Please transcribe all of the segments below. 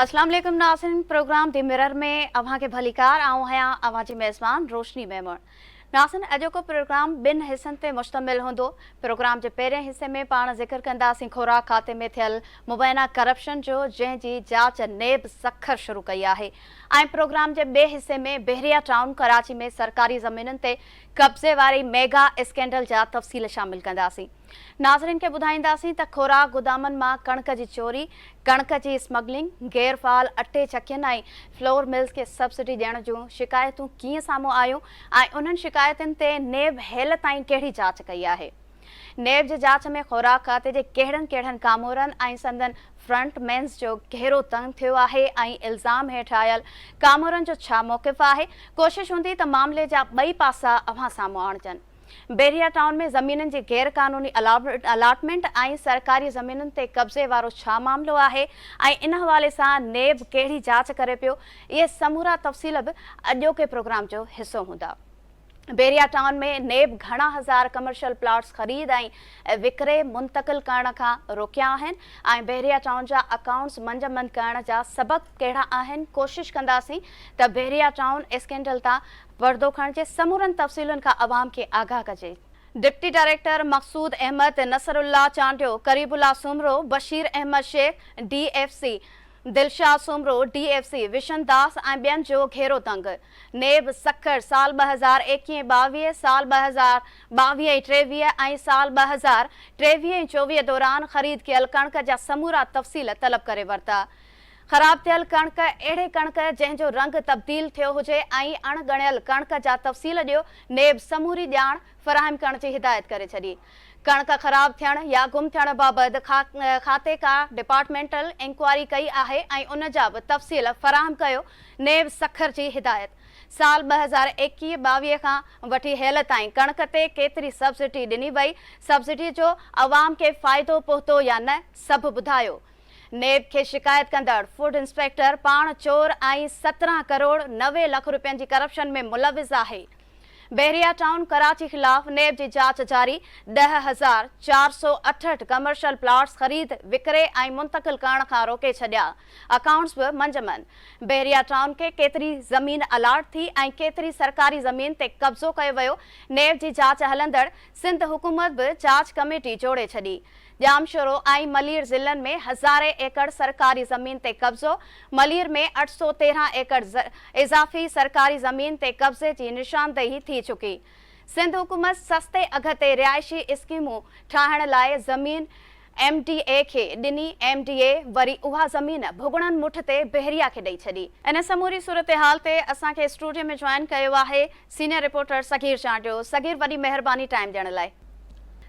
اسلام عليڪم ناظرين پروگرام the mirror ۾ اوهان کي ڀليڪار آئون آهيان اوهان جي ميزبان روشني ميمڻ ناظرين اڄوڪو پروگرام ٻن حصن تي مشتمل هوندو پروگرام جي پهرين حصي ۾ پاڻ ذڪر ڪنداسين خوراڪ کاتي ۾ ٿيل مبينا ڪرپشن جو جنهن جي جاچ نيب سکر شروع ڪئي آهي ۽ پروگرام جي ٻئي حصي ۾ بحريا ٽائون ڪراچي ۾ سرڪاري زمينن تي قبضي واري ميگا اسڪينڊل جا تفصيل شامل ڪنداسين. ناظرين کي ٻڌائينداسين ته خوراڪ گودامن مان ڪڻڪ جي چوري، ڪڻڪ جي اسمگلنگ، غير فعال اٽي چڪين ۽ فلور ملز کي سبسڊي ڏيڻ جون شڪايتون ڪيئن سامهون آيون ۽ انهن شڪايتن تي نيب هيل تائين ڪهڙي جاچ ڪئي آهي. نيب جي جاچ ۾ خوراڪ کاتي جي ڪهڙن ڪهڙن ڪامورن ۽ سندن فرنٽ مينز جو گهيرو تنگ ٿيو آهي ۽ الزام هيٺ آيل ڪامورن جو ڇا موقف آهي، ڪوشش هوندي ته معاملي جا ٻئي پاسا اوهان سامهون آڻجن. بحريا ٽائون ۾ زمينن جي غير قانوني الاٽمينٽ ۽ سرڪاري زمينن تي قبضي وارو ڇا معاملو آهي ۽ ان حوالي سان نيب ڪهڙي جاچ ڪري پيو، اهي سمورا تفصيل به اڄوڪي پروگرام جو حصو هوندا. بحريا ٽائون ۾ نيب گهڻا هزار ڪمرشل پلاٽس خريد ۽ وڪري منتقل ڪرڻ کان روڪيا آهن ۽ بحريا ٽائون جا اڪائونٽس منجمند ڪرڻ جا سبب ڪهڙا آهن ڪوشش ڪنداسين ته بحريا ٽائون اسڪينڊل تان پردو کڻجي سمورن تفصيلن کان عوام کي آگاهه ڪجي. Deputy director Maqsood Ahmed, Nasrullah Chandio, Qarib Ullah Soomro, Bashir Ahmed Shaikh, D F C, Dilshad Soomro, D F C, Vishan Das ۽ ٻين جو گهيرو تنگ. نيب سکر سال 2021 22، سال 2022 ۽ 23 ۽ سال 2023 ۽ 24 دوران خريد ڪيل ڪڻڪ جا سمورا تفصيل طلب ڪري ورتا. خراب ٿيل ڪڻڪ، اهڙي ڪڻڪ جنهن جو رنگ تبديل ٿيو هجي ۽ اڻ ڳڻيل ڪڻڪ جا تفصيل ڏيو، نيب سموري ڄاڻ فراهم ڪرڻ جي هدايت ڪري ڇڏي. ڪڻڪ خراب ٿيڻ يا گم ٿيڻ بابت کاتي ڪا ڊپارٽمينٽل انڪوائري ڪئي آهي ۽ ان جا به تفصيل فراهم ڪيو، نيب سکر جي هدايت. سال 2021 22 کان وٺي هيل تائين ڪڻڪ تي ڪيتري سبسڊي ڏني وئي، سبسڊي جو عوام کي فائدو پهتو يا نه، سڀ ٻڌايو. نيب کي شڪايت ڪندڙ فوڊ انسپيڪٽر پاڻ چور ۽ 17 ڪروڙ 90 لک روپين جي ڪرپشن ۾ ملوث آهي. بحريا ٽائون ڪراچي خلاف نيب جي جاچ جاري، 10,468 ڪمرشل پلاٽس خريد، وڪري ۽ منتقل ڪرڻ کان روڪي ڇڏيا، اڪائونٽس به منجمند. بحريا ٽائون کي ڪيتري زمين الاٽ ٿي ۽ ڪيتري سرڪاري زمين تي قبضو ڪيو ويو، نيب جي جاچ هلندڙ، سنڌ حڪومت به جاچ ڪميٽي جوڙي ڇڏي. ڄامشورو ۽ ملير ضلعن ۾ هزارين ايڪڙ سرڪاري زمين تي قبضو، ملير ۾ 813 ايڪڙ اضافي سرڪاري زمين تي قبضي جي نشاندهي ٿي چڪي. سنڌ حڪومت سستي اگهه تي رهائشي اسڪيمون ٺاهڻ لاء زمين ايم ڊي اي کي ڏني، ايم ڊي اي وري اها زمين ڀڳڙن مٺ تي بحريا کي ڏئي ڇڏي. ان سموري صورتحال تي اسان کي اسٽوڊيو ۾ جوائن ڪيو آهي سينيئر رپورٽر صغير چانڊيو. صغير وڏي مهرباني ٽائيم ڏيڻ لاء.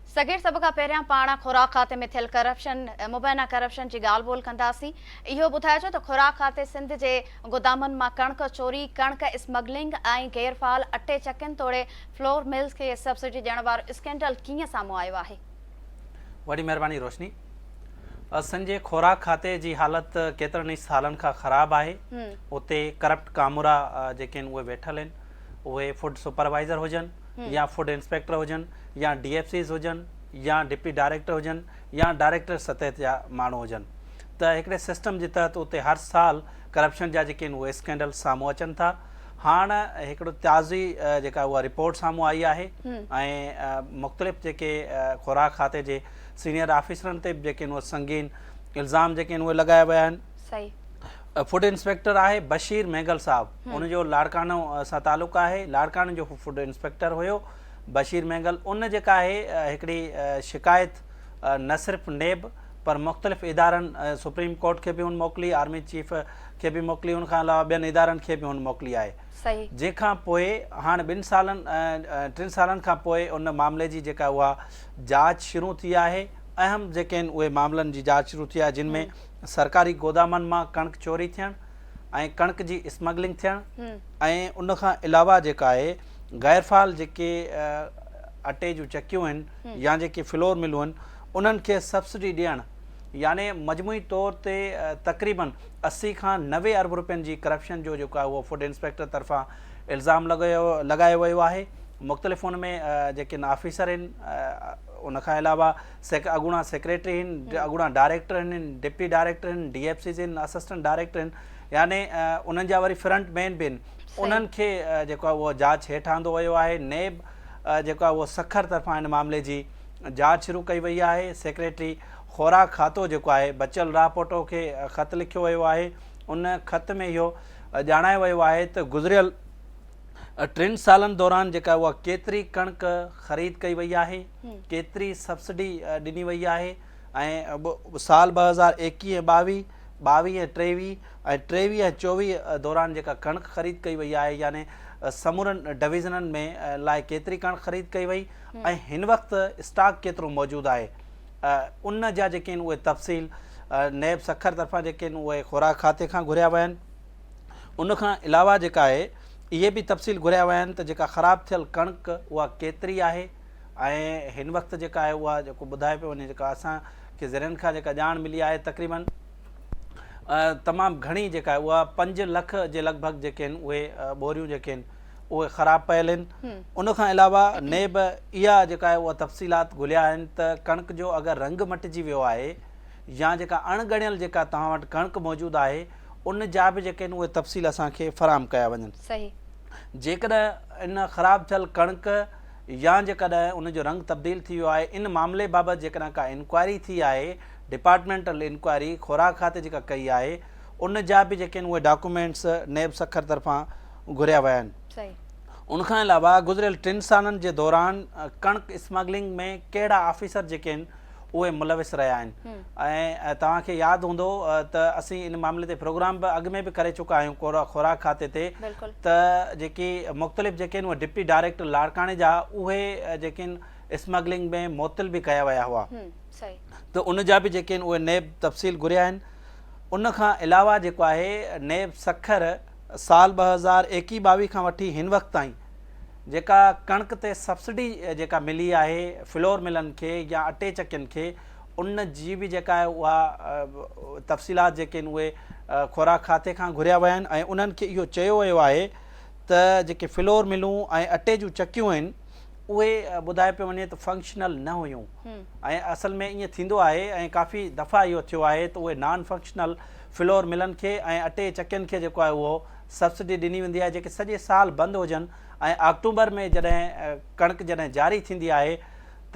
صغير سڀ کان پهريان پاڻ خوراڪ کاتي ۾ ٿيل ڪرپشن مبينا ڪرپشن جي ڳالهه ٻولهه ڪنداسين. اهو ٻڌائجو ته خوراڪ کاتي سنڌ جي گودامن مان ڪڻڪ چوري، ڪڻڪ اسمگلنگ ۽ غير فعال اٽي چڪين توڙي فلور ملز کي سبسڊي ڏيڻ وارو اسڪينڊل ڪيئن سامهون آيو آهي؟ وڏي مهرباني روشني. سنڌ جي خوراڪ کاتي جي حالت ڪيترن ئي سالن کان خراب آهي. اتي ڪرپٽ ڪامورا جيڪي آهن اهي ويٺل آهن. اهي فوڊ سپروائيزر هجن يا فوڊ انسپيڪٽر هجن يا ڊي ايف سيز هجن يا ڊپٽي ڊائريڪٽر هجن يا ڊائريڪٽر سطح جا ماڻهو هجن ته هڪڙي سسٽم جي تحت اتي هر سال ڪرپشن جا جيڪي آهن اهي اسڪينڊل سامهون اچن ٿا هاڻ هڪڙو تازي جيڪا اها رپورٽ سامهون آئي آهي ۽ مختلف جيڪي خوراڪ کاتي جي سينيئر آفيسرن تي به جيڪي آهن اهي سنگين الزام جيڪي آهن اهي لڳايا ويا آهن فوڊ انسپيڪٽر آهي بشير مينگل صاحب ان جو لاڙڪاڻو سان تعلق آهي لاڙڪاڻي جو فوڊ انسپيڪٽر هيو بشير مينگل ان جيڪا آهي هڪڙي شڪايت نه صرف نيب پر مختلف ادارن سپريم ڪورٽ کي به هن موڪلي آرمي چيف کي به موڪلي ان کان علاوه ٻين ادارن کي به هن موڪلي آهي جنهن کان پوء هاڻ ٻن سالن ٽن سالن کان پوء ان معاملي جي جيڪا اها جاچ شروع ٿي آهي اهم جيڪي آهن اهي معاملن جي جاچ شروع ٿي آهي جن ۾ سرڪاري گودامن مان ڪڻڪ چوري ٿيڻ ۽ ڪڻڪ جي اسمگلنگ ٿيڻ ۽ ان کان علاوه جيڪا آهي غيرفعال جيڪي اٽي جون چڪيون آهن يا جيڪي فلور ملون آهن انهن کي سبسڊي ڏيڻ يعني مجموعي طور تي تقريبن 80 کان 90 ارب روپين جي ڪرپشن جو جيڪو آهي اهو فوڊ انسپيڪٽر طرفان الزام لڳايو ويو آهي مختلف ان ۾ جيڪي آفيسر آهن. ان کان علاوه سيڪ اڳوڻا سيڪريٽري آهن، اڳوڻا ڊائريڪٽر آهن، ڊپٽي ڊائريڪٽر آهن، ڊي ايف سيز آهن، اسسٽنٽ ڊائريڪٽر آهن يعني انهن جا وري فرنٽ مين به آهن انهن کي جيڪو آهي اهو جاچ هيٺ آندو ويو آهي. نيب جيڪو آهي اهو سکر طرفان ان معاملي جي جاچ شروع ڪئي وئي آهي. سيڪريٽري خوراڪ کاتو جيڪو آهي بچل راهپوٽو کي خط لکيو ويو آهي. ان خط ۾ اهو ڄاڻايو ويو آهي ته گذريل ٽن سالن دوران جيڪا اها ڪيتري ڪڻڪ خريد ڪئي وئي آهي، ڪيتري سبسڊي ڏني وئي آهي ۽ سال 2021 ۽ 22، 22 ۽ 23 ۽ 23 ۽ 24 دوران جيڪا ڪڻڪ خريد ڪئي وئي آهي يعني سمورن ڊويزنن ۾ لاء ڪيتري ڪڻڪ خريد ڪئي وئي ۽ هن وقت اسٽاڪ ڪيترو موجود آهي ان جا جيڪي آهن اهي تفصيل نيب سکر طرفان جيڪي آهن اهي خوراڪ کاتي کان گهريا ويا آهن. ان کان علاوه جيڪا آهي اهي به تفصيل گهريا ويا آهن ته جيڪا خراب ٿيل ڪڻڪ اها ڪيتري آهي ۽ هن وقت جيڪا آهي اها جيڪو ٻڌايو پيو وڃي جيڪا اسان کي ذريعن کان جيڪا ڄاڻ ملي آهي تقريبن تمام گهڻي جيڪا آهي اها 5 لک جي لڳ ڀڳ جيڪي آهن اهي ٻوريون جيڪي آهن اهي خراب پيل آهن. ان کان علاوه نيب اها جيڪا آهي اها تفصيلات گهليا آهن ته ڪڻڪ جو اگر رنگ مٽجي ويو آهي يا جيڪا اڻ ڳڻيل جيڪا توهان وٽ ڪڻڪ موجود آهي ان جا به جيڪي آهن اهي تفصيل اسان کي فراهم ڪيا وڃن. جيڪڏهن ان خراب ٿيل ڪڻڪ يا جيڪڏهن ان جو رنگ تبديل ٿي ويو آهي ان معاملي بابت جيڪڏهن ڪا انڪوائري ٿي آهي ڊپارٽمينٽل انڪوائري خوراڪ کاتي جيڪا ڪئي آهي ان جا به جيڪي آهن اهي ڊاڪومينٽس نيب سکر طرفان گهريا ويا آهن. ان کان علاوه گذريل ٽن سالن جي دوران ڪڻڪ اسمگلنگ ۾ ڪهڙا آفيسر جيڪي آهن اهي ملوث رهيا آهن ۽ توهان کي ياد هوندو ته اسين ان معاملي تي پروگرام به اڳ ۾ به ڪري چڪا آهيون خوراڪ کاتي تي ته جيڪي مختلف جيڪي آهن اهي ڊپٽي ڊائريڪٽر لاڙڪاڻي جا اهي جيڪي آهن اسمگلنگ ۾ معطل به ڪيا ويا هئا ته ان جا به جيڪي آهن اهي نيب تفصيل گهريا آهن. ان کان علاوه جيڪو آهي نيب سکر سال 2021 22 کان وٺي هن وقت تائين جيڪا ڪڻڪ تي سبسڊي جيڪا ملي آهي فلور ملن کي يا اٽي چڪين کي ان جي به جيڪا آهي اها تفصيلات جيڪي آهن اهي خوراڪ کاتي کان گهريا ويا آهن ۽ انهن کي اهو چيو ويو آهي ته جيڪي فلور ملون ۽ اٽي جون چڪيون آهن اهي ٻڌايو پيو وڃي ته فنڪشنل نه هيون ۽ اصل ۾ ائين ٿيندو آهي ۽ ڪافي دفعا اهو ٿيو آهي ته اهي نان فنڪشنل فلور ملن کي ۽ اٽي چڪين کي جيڪو آهي اهو سبسڊي ڏني ويندي آهي جيڪي سڄي سال بند هجن ۽ آڪٽوبر ۾ جڏهن ڪڻڪ جڏهن جاري ٿيندي آهي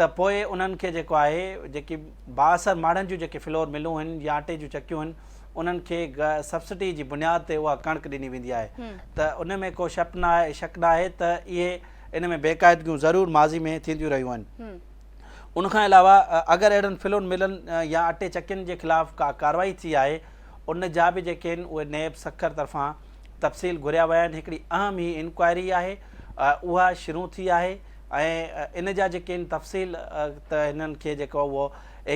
ته پوء انهن کي جيڪو آهي جيڪي بااثر ماڻهن جون جيڪي فلور ملون هن يا اٽي جون چڪيون هن انهن کي سبسڊي جي بنياد تي اها ڪڻڪ ڏني ويندي آهي ته ان ۾ ڪو شڪ ناهي ته اهي ان ۾ بيقاعدگيون ضرور ماضي ۾ ٿينديون رهيون آهن. ان کان علاوه اگر اهڙن فلون ملن يا اٽي چڪين جي خلاف ڪا ڪارروائي ٿي آهي ان جا به جيڪي آهن اهي نيب سکر طرفان تفصيل گهريا ويا آهن. هڪڙي اهم هي انڪوائري آهي اها شروع ٿي آهي ۽ ان جا جيڪي آهن تفصيل ته هنن کي جيڪو اهو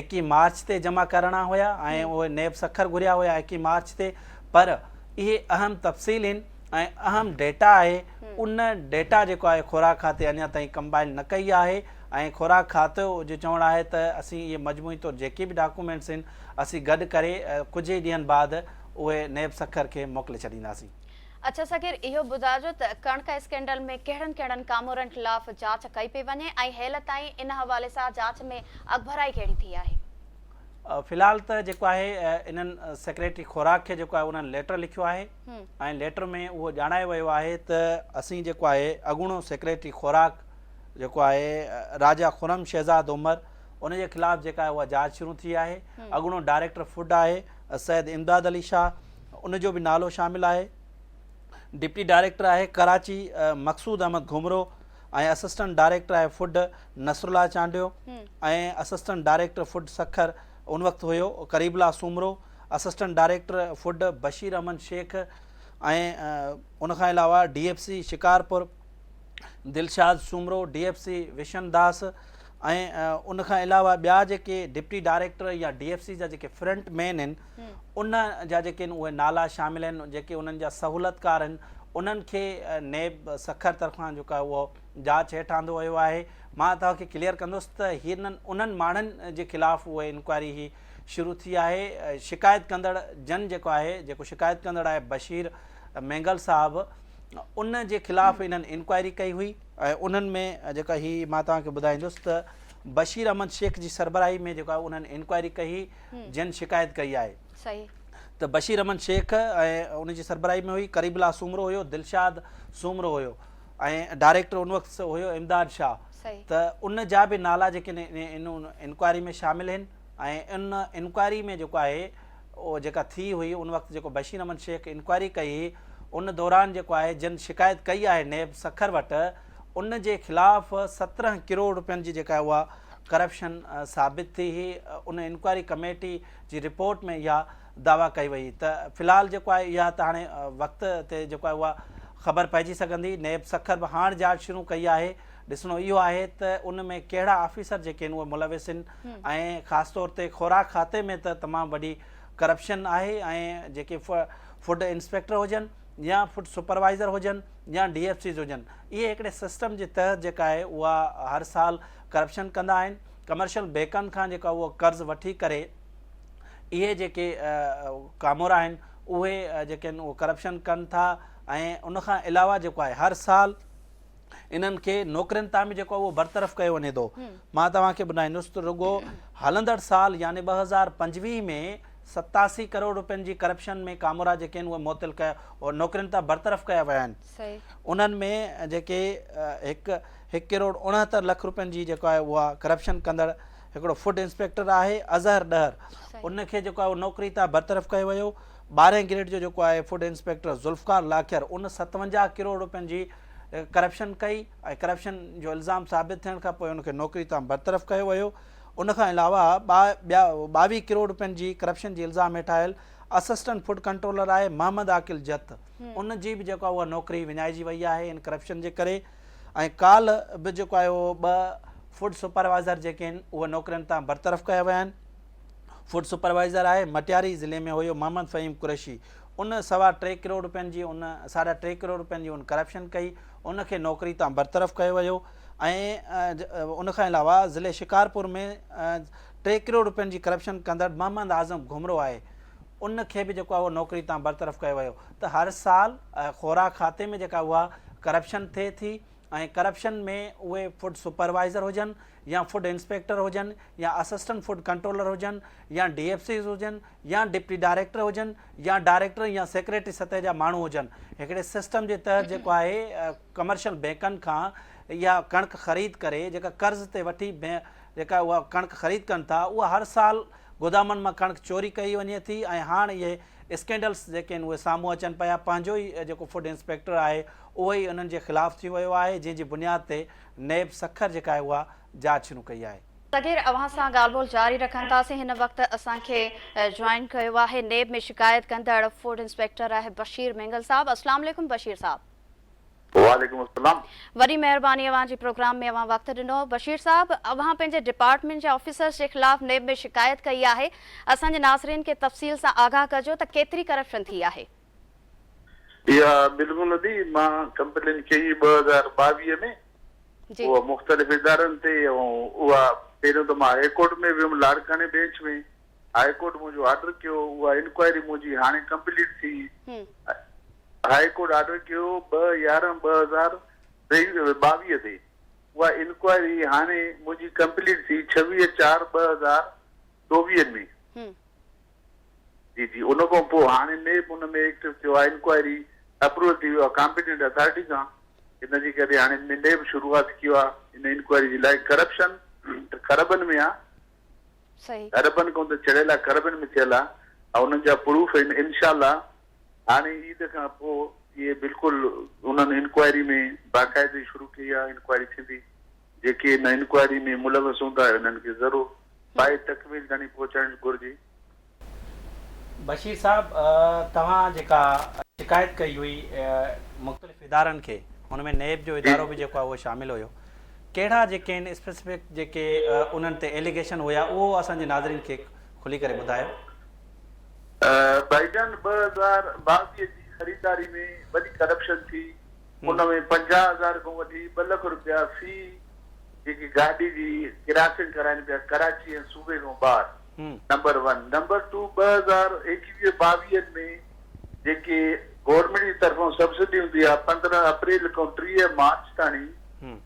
21 مارچ تي جمع ڪرڻا هيا ۽ اهي نيب سکر گهريا هيا 21 مارچ تي پر اهي اهم تفصيل آهن ۽ اهم ڊيٽا آهي ان ڊيٽا جيڪو آهي خوراڪ کاتي اڃا تائين ڪمپائل نه ڪئي آهي ۽ خوراڪ کاتو جو چوڻ آهي ته اسين اهي مجموعي طور جيڪي به ڊاڪومينٽس آهن اسين گڏ ڪري ڪجهه ئي ڏينهن بعد اهي نيب سکر کي موڪلي ڇڏينداسين. اڇا صغير اهو ٻڌاجو ته ڪڻڪ اسڪينڊل ۾ ڪهڙن ڪهڙن ڪامورن خلاف جاچ ڪئي پئي وڃي ۽ هيل تائين ان حوالي سان جاچ ۾ اڳڀرائي ڪهڙي ٿي آهي؟ في الحال ته جيڪو آهي انهن سيڪريٽري خوراڪ کي جيڪو آهي انهن ليٽر لکيو آهي ۽ ليٽر ۾ اهو ڄاڻايو ويو آهي ته اسين جيڪو آهي اڳوڻو سيڪريٽري خوراڪ جيڪو آهي راجا خرم شهزاد عمر ان جي خلاف جيڪا آهي اها جاچ شروع ٿي آهي اڳوڻو ڊائريڪٽر فوڊ آهي سيد امداد علي شاهه ان جو به نالو شامل آهي ڊپٽي ڊائريڪٽر آهي ڪراچي مقصود احمد گهمرو ۽ اسسٽنٽ ڊائريڪٽر آهي food Nasrullah Chandio ۽ assistant director food Sukkur ان وقت هيو Qarib Ullah Soomro, assistant director food Bashir Ahmed Shaikh ۽ ان کان علاوه D F C Shikarpur Dilshad Soomro, D F C Vishan Das ۽ ان کان علاوه ٻيا جيڪي deputy director يا D F C جا جيڪي فرنٽ مين آهن ان جا جيڪي آهن اهي نالا شامل آهن جيڪي انهن جا سهولتڪار آهن انهن کي نيب سکر طرفان جيڪو آهي اهو جاچ هيٺ آندو ويو آهي. مان توهان کي ڪليئر ڪندس ته هنن انهن ماڻهن جي خلاف اهي انڪوائري هي شروع ٿي آهي. شڪايت ڪندڙ جن جيڪو آهي جيڪو شڪايت ڪندڙ آهي بشير مينگل صاحب ان جي خلاف انهن انڪوائري ڪئي هئي ۽ انهن ۾ جيڪا هي مان توهان کي ٻڌائيندس ته بشير احمد شيخ جي سربراهي ۾ جيڪو آهي انهن انڪوائري ڪئي هئي جن شڪايت ڪئي آهي ته بشير احمد شيخ ۽ ان جي سربراهي ۾ هئي قريب الله سومرو هيو دلشاد سومرو هيو ۽ ڊائريڪٽر ان وقت هيو امداد شاهه ته ان جا به نالا جيڪي ان انڪوائري ۾ شامل آهن ۽ ان انڪوائري ۾ جيڪو آهي اهو جيڪا ٿي هئي ان وقت جيڪو بشير احمد شيخ انڪوائري ڪئي هئي ان دوران جيڪو آهي جن شڪايت ڪئي آهي نيب سکر وٽ ان جي خلاف 17 ڪروڙ روپين جي جيڪا اها ڪرپشن ثابت ٿي هئي ان انڪوائري ڪميٽي جي رپورٽ ۾ اها دعويٰ ڪئي وئي ته في الحال جيڪو آهي اها ته هاڻي وقت تي جيڪو آهي اها خبر پئجي سگهندي نيب سکر به هاڻ جاچ شروع ڪئي آهي ڏسڻو اهو آهي ته ان ۾ ڪهڙا آفيسر جيڪي آهن اهي ملوث آهن ۽ خاص طور تي خوراڪ کاتي ۾ ته تمام وڏي ڪرپشن آهي ۽ جيڪي فوڊ انسپيڪٽر هجن يا فوڊ سپروائزر هجن يا ڊي ايف سيز هجن اهي هڪڙي سسٽم جي تحت جيڪا آهي اها هر سال ڪرپشن ڪندا آهن ڪمرشل بيڪن کان جيڪا اهو قرض وٺي ڪري اهي جيڪي ڪامورا آهن اهي جيڪي آهن اهو ڪرپشن ڪن ٿا ۽ ان کان علاوه جيڪو آهي هر سال انهن کي نوڪرين تان به جيڪو آهي اهو برطرف ڪيو وڃي ٿو. مان توهان کي ٻڌائيندس ته رڳو هلندڙ سال يعني 2025 ۾ 87 ڪروڙ روپين جي ڪرپشن ۾ ڪامورا جيڪي آهن اهي معطل ڪيا نوڪرين تان برطرف ڪيا ويا آهن. انهن ۾ جيڪي هڪ هڪ ڪروڙ 69 لک روپين جي جيڪو آهي اها ڪرپشن ڪندڙ هڪڙو فوڊ انسپيڪٽر آهي اظهر ڏهر ان کي جيڪو آهي نوڪري تان برطرف ڪيو ويو. 12 گريڊ جو جيڪو آهي فوڊ انسپيڪٽر ذوالفقار لاکير ان 57 ڪروڙ روپين جي ڪرپشن ڪئي ۽ ڪرپشن جو الزام ثابت ٿيڻ کان پوء ان کي نوڪري تان برطرف ڪيو ويو. ان کان علاوه ٻيا 22 ڪروڙ روپين جي ڪرپشن جي الزام هيٺ آيل اسسٽنٽ فوڊ ڪنٽرولر آهي محمد عاقل جت ان جي به جيڪو آهي اها نوڪري وڃائجي وئي آهي ان ڪرپشن جي ڪري ۽ ڪالهه به جيڪو آهي اهو ٻه فوڊ سپروائزر جيڪي آهن اهي نوڪرين تان برطرف ڪيا ويا آهن. فوڊ سپروائيزر آهي مٽياري ضلعي ۾ هيو محمد فهيم قريشي ان سوا ٽي ڪروڙ روپين جي ان ساڍا ٽي ڪروڙ روپين جي ان ڪرپشن ڪئي ان کي نوڪري تان برطرف ڪيو ويو ۽ ان کان علاوه ضلعي شڪارپور ۾ ٽي ڪروڙ روپين جي ڪرپشن ڪندڙ محمد اعظم گهمرو آهي ان کي به جيڪو آهي اهو نوڪري تان برطرف ڪيو ويو ته هر سال خوراڪ کاتي ۾ جيڪا اها ڪرپشن ٿئي ٿي ۽ ڪرپشن ۾ اهي فوڊ سپروائيزر هجن يا فوڊ انسپيڪٽر هجن يا اسسٽنٽ فوڊ ڪنٽرولر هجن يا ڊي ايف سيز هجن يا ڊپٽي ڊائريڪٽر هجن يا ڊائريڪٽر يا سيڪريٽري سطح جا ماڻهو هجن هڪڙي سسٽم جي تحت جيڪو آهي ڪمرشل بينڪن کان اها ڪڻڪ خريد ڪري جيڪا قرض تي وٺي جيڪا اها ڪڻڪ خريد ڪن ٿا اها هر سال گودامن مان ڪڻڪ چوري ڪئي وڃي ٿي ۽ هاڻ اهي اسڪينڊلس جيڪي آهن اهي سامهون اچن پيا پنهنجو ئي جيڪو فوڊ انسپيڪٽر آهي اهو ئي انهن جي خلاف ٿي ويو آهي جنهن جي بنياد تي نيب سکر جيڪا آهي اها جاچ شروع ڪئي آهي. صغير اوهان سان ڳالهه ٻولهه جاري رکنداسين هن وقت اسان کي جوائن ڪيو آهي نيب ۾ شڪايت ڪندڙ فوڊ انسپيڪٽر آهي بشير مينگل صاحب اسلام عليڪم بشير صاحب. وعليڪم السلام. وڏي مهرباني اوهان جي پروگرام ۾ اوهان وقت ڏنو بشير صاحب اوهان پنهنجي ڊپارٽمينٽ جي آفيسرز جي خلاف نيب ۾ شڪايت ڪئي آهي اسان جي ناظرين کي تفصيل سان آگاهه ڪجو ته ڪيتري ڪرپشن ٿي آهي. اها بلڪل ادي مان ڪمپلين ڪئي 2022 ۾ اها مختلف ادارن تي ۽ اها پهريون ته مان هائي ڪورٽ ۾ ويم لاڙڪاڻي بينچ ۾ هائي ڪورٽ منهنجو آرڊر ڪيو اها انڪوائري منهنجي هاڻي ڪمپليٽ ٿي هائي ڪورٽ آرڊر ڪيو 2 11 2023 22 تي اها انڪوائري هاڻي منهنجي ڪمپليٽ ٿي 26 4 2024 ۾ جي جي ان کان پوء هاڻي نيب ان ۾ ايڪٽو ٿيو آهي انڪوائري اپروول ٿي ويو آهي ڪامپيٽنٽ اٿارٽي کان ان جي ڪري هاڻي نيب شروعات ڪيو آهي ان انڪوائري جي لاء ڪرپشن ته کربن ۾ آهي اربن کان ته چڙهيل آهي کربن ۾ ٿيل آهي ۽ انهن جا پروف آهن انشاء الله هاڻي عيد کان پوء اهي بلڪل انهن انڪوائري ۾ باقاعدي شروع ڪئي آهي انڪوائري ٿيندي جيڪي ان انڪوائري ۾ ملوث هوندا انهن کي ضرور پائي تڪميل تائين پهچائڻ گهرجي. بشير صاحب توهان جيڪا شڪايت ڪئي هئي مختلف ادارن کي ان ۾ نيب جو ادارو به جيڪو آهي اهو شامل هيو ڪهڙا جيڪي آهن اسپيسفڪ جيڪي انهن تي ايليگيشن هيا اهو اسان جي ناظرين کي کلي ڪري ٻڌايو. ڀائيجان 2022 جي خريداري ۾ وڏي ڪرپشن ٿي ان ۾ 50 هزار کان وٺي 2 لک روپيا في جيڪي گاڏي جي ڪراسنگ ڪرائين پيا ڪراچي ۽ صوبي کان ٻاهر نمبر ون نمبر ٽو 2021 22 ۾ جيڪي گورنمينٽ جي طرفان سبسڊي هوندي آهي 15 اپريل کان 30 مارچ تاڻي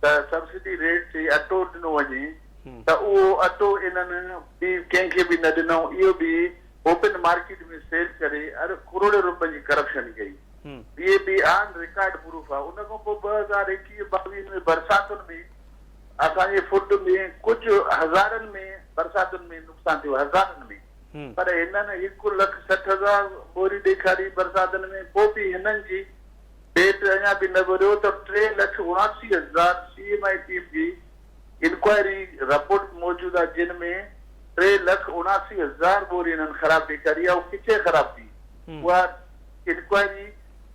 ته سبسڊي ريٽ تي اٽو ڏنو وڃي ته اهو اٽو انهن به ڪنهن کي به نه ڏنو اهو به اوپن مارڪيٽ ۾ سيل ڪري ارب ڪروڙين روپين جي ڪرپشن ڪئي. اهي به آن رڪارڊ پروف آهي. ان کان پوء 2021 22 ۾ برساتن ۾ اسان جي فوڊ ۾ ڪجهه هزارن ۾ برساتن ۾ نقصان ٿيو هزارن ۾ پر هنن هڪ لک 60 هزار ٻوري ڏيکاري برساتن ۾ پوء به هنن جي پيٽ اڃا به نه ڀريو ته 3,79,000 سي ايم I team جي انڪوائري رپورٽ موجود آهي جن ۾ 3,79,000 ٻوري هنن خراب ڏيکاري آهي اهو ڪٿي خراب ٿي اها انڪوائري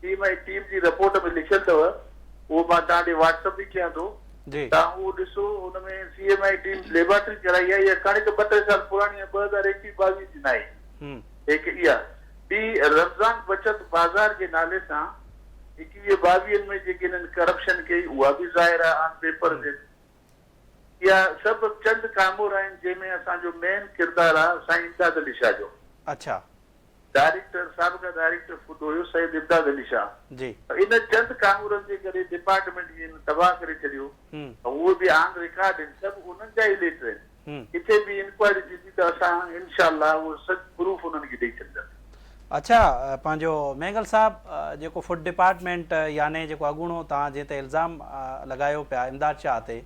ٽيم ۽ ٽيم جي رپورٽ ۾ لکيل اٿو اهو مان توهان ڏي واٽس اپ به ڪيان ٿو توهان اهو ڏسو ان ۾ C M I team laboratory ڪرائي آهي اها ڪڻڪ ٻه ٽي سال پراڻي آهي 2021 22 جي ناهي هڪ اها ٻي رمضان بچت بازار جي نالي سان 21 22 ۾ جيڪي هنن ڪرپشن ڪئي اها به ظاهر آهي آن پيپر تي اها سڀ چند ڪامورا آهن جنهن ۾ اسان جو مين ڪردار آهي سائين امداد علي شاهه جو. اڇا. ڊائريڪٽر سابقه ڊائريڪٽر فوڊ هيو سيد امداد علي شاهه. جي. ان چند ڪامورن جي ڪري ڊپارٽمينٽ کي هن تباهه ڪري ڇڏيو ۽ اهي به آن رڪارڊ آهن سڀ انهن جا ئي ليٽر آهن ڪٿي به انڪوائري ٿيندي ته اسان انشاء الله اهو سچ پروف انهن کي ڏئي ڇڏنداسين. اڇا پنهنجو مينگل صاحب جيڪو فوڊ ڊپارٽمينٽ يعني جيڪو اڳوڻو توهان جنهن تي الزام لڳايو پيا امداد شاهه تي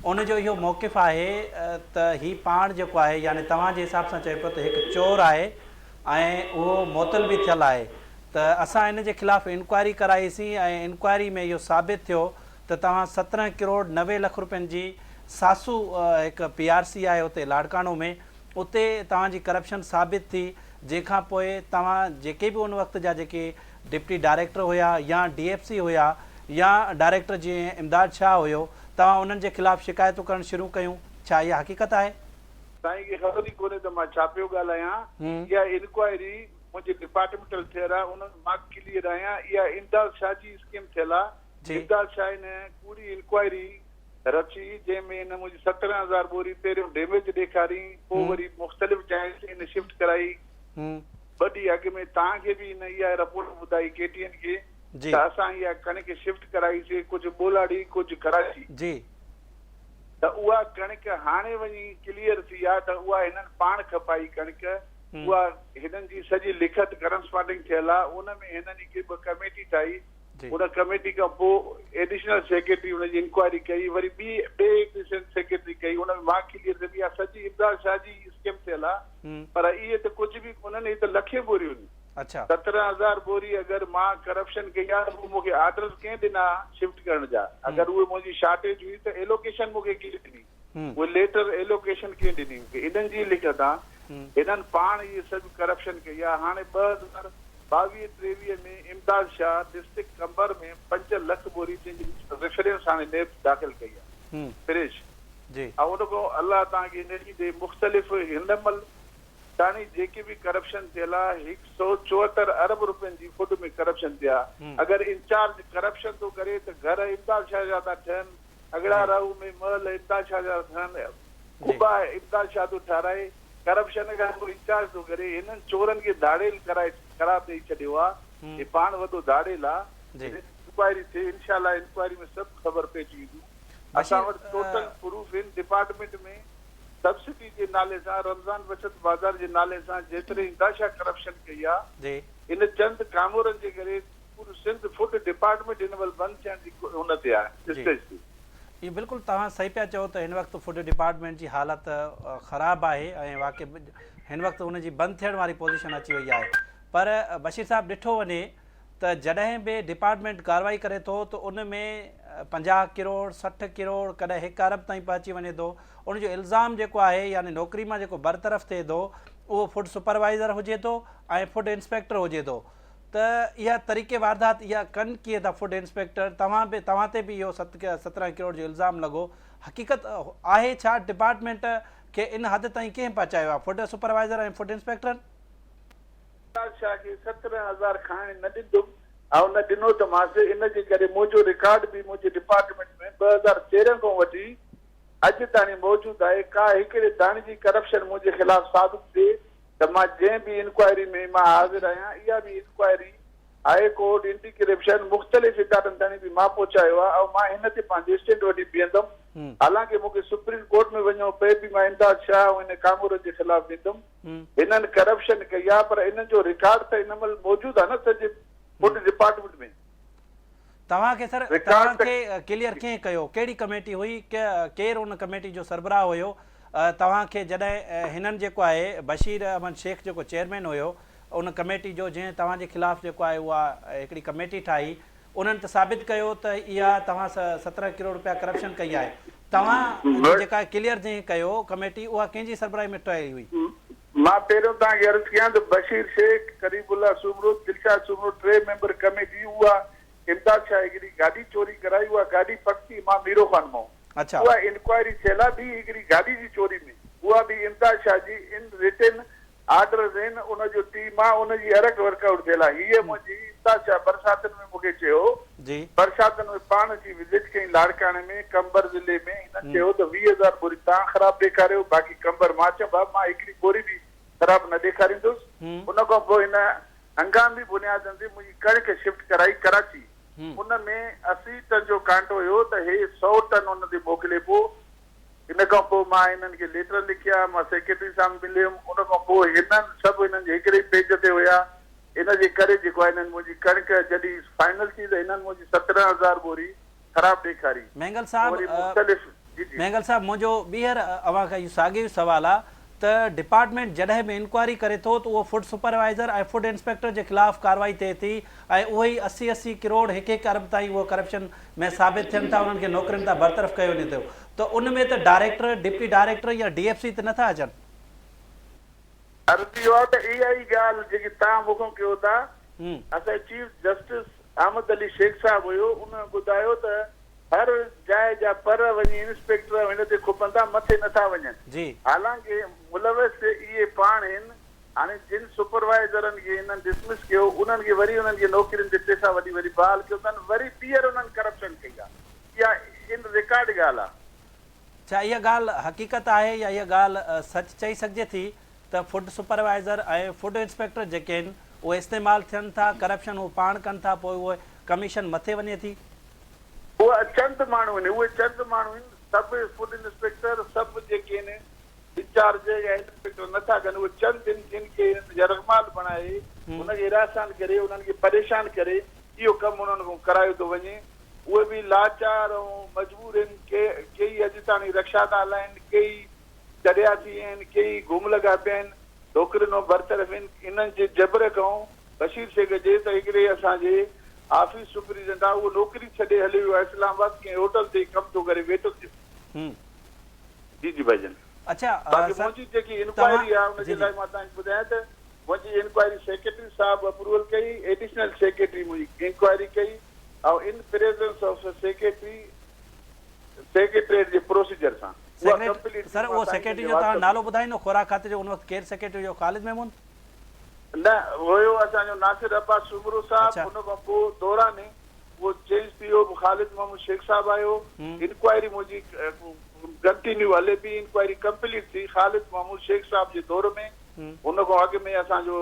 ان جو اهو موقف آهي ته هي پاڻ جيڪو آهي يعني توهان جي حساب سان چئي پيو ته هڪ چور آهي ۽ اهو معطل به ٿيل آهي ته اسان ان جي خلاف انڪوائري ڪرائي سين ۽ انڪوائري ۾ اهو ثابت ٿيو ته توهان 17 ڪروڙ 90 لک روپين جي ساسو هڪ پي آر سي آهي اتي لاڙڪاڻو ۾ اتي توهان جي ڪرپشن ثابت ٿي جنهن کان پوء توهان جيڪي به ان وقت جا جيڪي ڊپٽي ڊائريڪٽر هيا يا ڊي ايف سي هيا يا ڊائريڪٽر جيئن امداد شاهه هيو توهان انهن جي خلاف شڪايتون ڪرڻ شروع ڪيون ڇا اها حقيقت آهي؟ سائين کي خبر ئي ڪونهي ته مان ڇا پيو ڳالهايان اها انڪوائري منهنجي ڊپارٽمينٽل ٿيل آهي ان ۾ مان ڪليئر آهيان اها امداد شاهه جي اسڪيم ٿيل آهي امداد شاهه ان ڪوڙي انڪوائري رچي، جنهن ۾ هن منهنجي 17,000 ٻوري پهريون ڊيميج ڏيکاري، پوء وري مختلف جاين تي هن شفٽ ڪرائي. ٻه ڏينهن اڳ ۾ توهان کي به هن اها رپورٽ ٻڌائي ڪي ٽي اين کي ته اسان اها ڪڻڪ شفٽ ڪرائي سي ڪجهه ٻولاڙي ڪجهه ڪراچي. ته اها ڪڻڪ هاڻي وڃي ڪليئر ٿي آ ته اها هنن پاڻ کپائي ڪڻڪ اها هنن جي سڄي لکت ڪرنسپانڊنگ ٿيل آ ان ۾ هنن هڪ ٻه ڪميٽي ٺاهي ان ڪميٽي کان پوء ايڊيشنل سيڪريٽري ان جي انڪوائري ڪئي وري ٻي ٻئي ايڊيشنل سيڪريٽري ڪئي ان ۾ مان ڪليئر ٿيم اها سڄي امداد شاهه جي اسڪيم ٿيل آ پر اهي ته ڪجهه به ڪونهن اهي ته لکين ٻوريون آهن 17,000 ٻوري اگر مان ڪرپشن ڪئي آ ته پوء مون کي آرڊرز ڪنهن ڏنا شفٽ ڪرڻ جا اگر اهي منهنجي شارٽيج هئي ته ايلوڪيشن مون کي ڪنهن ڏني. اهي ليٽر ايلوڪيشن ڪنهن ڏني مون کي انهن جي لکت آ هنن پاڻ اهي سڀ ڪرپشن ڪئي آ هاڻي 2022 23 ۾ امداد شاهه ڊسٽرڪٽ قمبر ۾ 5 لک ٻوري جنهن جي ريفرنس هاڻي نيب داخل ڪئي آ فريش ۽ ان کان الله توهان کي نيڪي ڏي مختلف هن مهل تاڻي جيڪي به ڪرپشن ٿيل آ هڪ سو 74 ارب روپين جي فوڊ ۾ ڪرپشن ٿيا اگر انچارج ڪرپشن ٿو ڪري ته گهر امداد شاهه جا ٿا ٺهن اڳڙا راهو ۾ محل امداد شاهه جا ٺهن، قبا امداد شاهه ٿو ٺهرائي، ڪرپشن کان پوء انچارج ٿو ڪري، هنن چورن کي ڌاڙيل ڪرائي قرار ڏئي ڇڏيو آ، هي پاڻ وڏو ڌاڙيل آ، انڪوائري ٿئي انشاء الله انڪوائري ۾ سڀ خبر پئجي وينديون، اسان وٽ ٽوٽل پروف هن ڊپارٽمينٽ ۾ سبسڊي جي نالي سان رمضان بچت بازار جي نالي سان جيتري امداد شاهه ڪرپشن ڪئي آ ان چند ڪامورن جي ڪري پورو سنڌ فوڊ ڊپارٽمينٽ هن مهل بند ٿيڻ جي ان تي آهي اسٽيج تي. اهو بلڪل توهان صحيح پيا چئو ته هن وقت فوڊ ڊپارٽمينٽ جي حالت خراب آهي ۽ واقعي هن وقت ان جي بند ٿيڻ واري پوزيشن اچي وئي آهي پر بشير صاحب ڏٺو وڃي ته جڏهن به ڊپارٽمينٽ ڪارروائي ڪري ٿو ته ان ۾ 50 ڪروڙ 60 ڪروڙ ڪڏهن هڪ ارب تائين پهچي وڃي ٿو ان جو الزام جيڪو آهي يعني نوڪري مان جيڪو برطرف ٿئي ٿو اهو فوڊ سپروائيزر هجي ٿو ۽ فوڊ انسپيڪٽر هجي ٿو ته اها طريقي واردات اها ڪن ڪيئن ٿا فوڊ انسپيڪٽر توهان به توهان تي به اهو 17 ڪروڙ جو الزام لڳو حقيقت آهي ڇا ڊپارٽمينٽ کي ان حد تائين ڪنهن پهچايو آهي فوڊ سپروائيزر ۽ فوڊ انسپيڪٽرن؟ امداد شاهه کي 17,000 کائڻ نه ڏيندم ۽ نه ڏنو ته مانس ان جي ڪري منهنجو رڪارڊ به منهنجي ڊپارٽمينٽ ۾ 2013 کان وٺي اڄ تاڻي موجود آهي ڪا هڪڙي داڻي جي ڪرپشن منهنجي خلاف ثابت ٿئي ته مان جنهن به انڪوائري ۾ مان حاضر آهيان اها به inquiry high court anti corruption مختلف ادارن تائين به مان پهچايو آهي ۽ مان هن تي پنهنجو اسٽينڊ وٺي بيهندم. حالانڪه مون کي سپريم ڪورٽ ۾ وڃڻو پئي به مان امداد شاهه ۽ ان ڪامورن جي خلاف ويندم. هنن ڪرپشن ڪئي آهي پر انهن جو رڪارڊ ته هن مهل موجود آهي نه سڄي فوڊ ڊپارٽمينٽ ۾. توهان کي سر توهان کي ڪليئر ڪنهن ڪيو ڪهڙي ڪميٽي هئي ڪير ان ڪميٽي جو سربراهه هيو توهان کي جڏهن هنن جيڪو آهي بشير احمد شيخ جيڪو چيئرمين هيو ان ڪميٽي جو جنهن توهان جي خلاف جيڪو آهي اها هڪڙي ڪميٽي ٺاهي انهن ته ثابت ڪيو ته اها توهان 17 ڪروڙ رپيا ڪرپشن ڪئي آهي توهان جي جيڪا ڪليئر جنهن ڪيو ڪميٽي اها ڪنهن جي سربراهي ۾ ٺهيل هئي. مان پهريون توهان کي عرض ڪيان ته بشير شيخ، قريب الله سومرو، دلشاد سومرو ٽي ميمبر ڪميٽي اها امداد شاهه هڪڙي گاڏي چوري ڪرائي اها گاڏي پڪتي مان ميرو خان مان اها انڪوائري ٿيل آهي ٻي هڪڙي گاڏي جي چوري ۾ اها به امداد شاهه جي ان رٽن آرڊرز آهن ان جو ٽيم آهي ان جي ارڪ ورڪ آئوٽ ٿيل آهي هيء منهنجي امداد شاهه برساتن ۾ مون کي چيو برساتن ۾ پاڻ اچي وزٽ ڪئين لاڙڪاڻي ۾ قمبر ضلعي ۾ هنن چيو ته 20 هزار ٻوري تان خراب ڏيکاريو باقي قمبر مان چيم بابا مان هڪڙي ٻوري به خراب نه ڏيکاريندس ان کان پوء هن هنگامي بنيادن تي منهنجي ڪڻڪ شفٽ ڪرائي ڪراچي ان ۾ 80 ٽن جو ڪانٽو هيو ته هي 100 ٽن ان تي موڪلي پو ان کان پوء مان هنن کي ليٽر لکيا مان سيڪريٽري سان به مليم ان کان پوء هنن سڀ هنن جي هڪڙي پيج تي هيا ان جي ڪري جيڪو آهي هنن منهنجي ڪڻڪ جڏهن فائنل ٿي ته هنن منهنجي 17 هزار ٻوري خراب ڏيکاري. مينگل صاحب وري مختلف جي جي. مينگل صاحب منهنجو ٻيهر اوهان کان اهو ساڳيو ئي سوال آ ته ڊپارٽمينٽ جڏهن به انڪوائري ڪري ٿو ته اهو فوڊ سپروائيزر ۽ فوڊ انسپيڪٽر جي خلاف ڪارروائي ٿئي ٿي ۽ اهي ئي 80 80 ڪروڙ هڪ هڪ ارب تائين اهو ڪرپشن ۾ ثابت ٿين ٿا انهن کي نوڪرين تان برطرف ڪيو وڃي ٿو ته ان ۾ ته ڊائريڪٽر، ڊپٽي ڊائريڪٽر يا ڊي ايف سي ته نٿا اچن. عرض اهو آهي ته اها ئي ڳالهه جيڪي توهان مون کان ڪيو ٿا، اسان جو چيف جسٽس احمد علي شيخ صاحب هيو، ان ٻڌايو ته هر جاء جا پر وڃي انسپيڪٽر ۽ هن تي کپن ٿا، مٿي نه ٿا وڃن. حالانڪه ملوث اهي پاڻ هن. هاڻي جن سپروائيزرن کي هنن ڊسمس ڪيو، انهن کي وري انهن کي نوڪرين تي پيسا وٺي وري بحال ڪيو اٿن، وري ٻيهر انهن ڪرپشن ڪئي آهي. اها ان رڪارڊ ڳالهه آهي. ڇا اها ڳالهه حقيقت آهي يا اها ڳالهه سچ چئي سگهجي ٿي ته فوڊ سپروائيزر ۽ فوڊ انسپيڪٽر جيڪي آهن اهي استعمال ٿين ٿا، ڪرپشن هو پاڻ ڪن ٿا پوء اهي ڪميشن مٿي وڃي ٿي؟ اهي چند ماڻهو آهن، اهي چند ماڻهو آهن، سڀ فوڊ انسپيڪٽر سڀ جيڪي آهن انچارج يا انسپيڪٽر نه ٿا ڪن، اهي چند آهن جن کي هنن يرغمال بڻائي انهن کي هراسان ڪري انهن کي پريشان ڪري اهو ڪم انهن کان ڪرايو ٿو وڃي. اهي به لاچار ۽ مجبور آهن، ڪي ڪيئي اڄ تاڻي رڪشا ٿا هلائين، ڪيئي چريا ٿي ويا آهن، ڪيئي گم لڳا پيا آهن، نوڪرين مان برطرف آهن، انهن جي جبر کان بشير شيخ جي ته هڪڙي اسان جي آفيس سپريڊنٽ آهي اهو نوڪري ڇڏي هليو ويو آهي اسلام آباد ڪنهن هوٽل تي ڪم ٿو ڪري ويٽر جو. جي جي ڀائي جان. اڇا باقي سر منهنجي جيڪي توهان انڪوائري آهي ان جي جي جي. لاء مان توهان کي ٻڌايان ته منهنجي انڪوائري سيڪريٽري صاحب اپروول ڪئي، ايڊيشنل سيڪريٽري منهنجي انڪوائري ڪئي ۽ in presence of secretary secretariat جي پروسيجر سان اها سيڪريٽ ڪمپليٽ ٿي سر مان اهو سائين جن سيڪريٽري کي جو توهان واٽس اپ نالو ٻڌائيندو خوراڪ کاتي جو ان وقت ڪير سيڪريٽري هيو خالد محمود؟ نه هيو اسان جو ناصر عباس سومرو صاحب اڇا. ان کان پوء دوران اهو چينج ٿي ويو خالد محمود شيخ صاحب آيو انڪوائري منهنجي ڪنٽينيو هلي پئي انڪوائري ڪمپليٽ ٿي خالد محمود شيخ صاحب جي دور ۾ ان کان اڳ ۾ اسان جو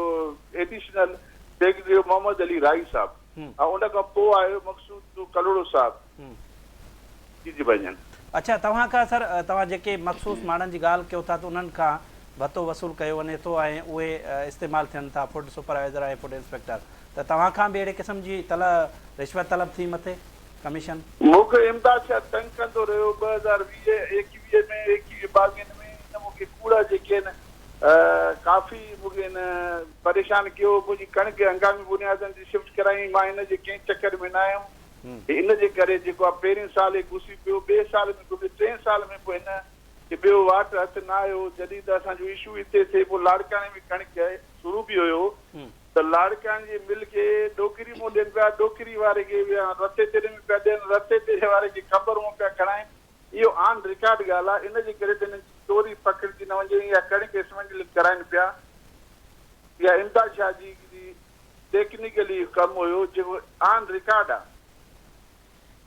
ايڊيشنل سيڪريٽري هيو محمد علي راهي صاحب ۽ ان کان پوء آيو مقصود ڪلهوڙو صاحب جي جي ڀائي جان. اڇا توهان کان سر توهان جيڪي مخصوص ماڻهن جي ڳالهه ڪيو ٿا ته انهن کان ڀتو وصول ڪيو وڃي ٿو ۽ اهي استعمال ٿين ٿا فوڊ سپروائيزر ۽ فوڊ انسپيڪٽر ته توهان کان به اهڙي قسم جي طلع رشوت طلب ٿي مٿي ڪميشن؟ مون کي امداد شاهه تنگ ڪندو رهيو 2020 21 ۾ 21 22 ۾ هن مون کي ڪوڙا جيڪي آهن ڪافي مون کي هن پريشان ڪيو منهنجي ڪڻڪ هنگامي بنيادن تي شفٽ ڪرايائين مان هن جي ڪنهن چڪر ۾ نه آيم ان جي ڪري جيڪو آهي پهرين سال هي گسي پيو ٻئي سال ۾ گسي ٽئين سال ۾ پوء هن کي ٻيو واٽ هٿ نه آيو جڏهن ته اسان جو اشو هتي ٿئي پوء لاڙڪاڻي ۾ ڪڻڪ شروع به هيو ته لاڙڪاڻي جي مل کي ڏوڪري مون ڏين پيا، ڏوڪري واري کي رتي تيري ۾ پيا ڏين، رتي تيري واري کي قمبر مون پيا کڻائين. اهو آن رڪارڊ ڳالهه آهي. ان جي ڪري ته انهن جي چوري پڪڙجي نه وڃي يا ڪڻڪ اسمگلنگ ڪرائين پيا. اها امداد شاهه جي هڪڙي ٽيڪنيڪلي ڪم هيو جيڪو آن رڪارڊ آهي.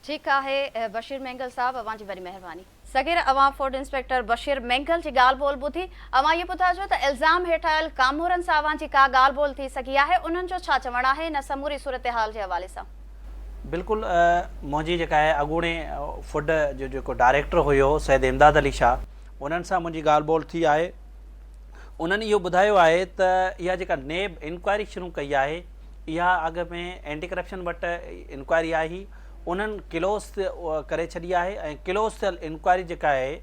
ٺيڪ آهي بشير مينگل صاحب اوهان جي وڏي مهرباني. صغير اوهان فوڊ انسپيڪٽر بشير مينگل جي ڳالهه ٻولهه ٻڌي اوهان اهو ٻڌائجو ته الزام هيٺ آيل ڪامورن سان اوهان جي ڪا ڳالهه ٻولهه ٿي سگهي آهي انهن جو ڇا چوڻ آهي ان سموري صورتحال جي حوالي سان. بلڪل منهنجي جيڪا آهي اڳوڻي فوڊ جو جيڪو ڊائريڪٽر هيو سيد امداد علي شاهه انهن سان منهنجي ڳالهه ٻولهه ٿي آهي انهن اهو ٻڌايو آهي ته اها جيڪا نيب انڪوائري شروع ڪئي آهي اها اڳ ۾ اينٽي ڪرپشن وٽ انڪوائري آئي هئي انهن ڪلوز ڪري ڇڏي آهي ۽ ڪلوز ٿيل انڪوائري جيڪا آهي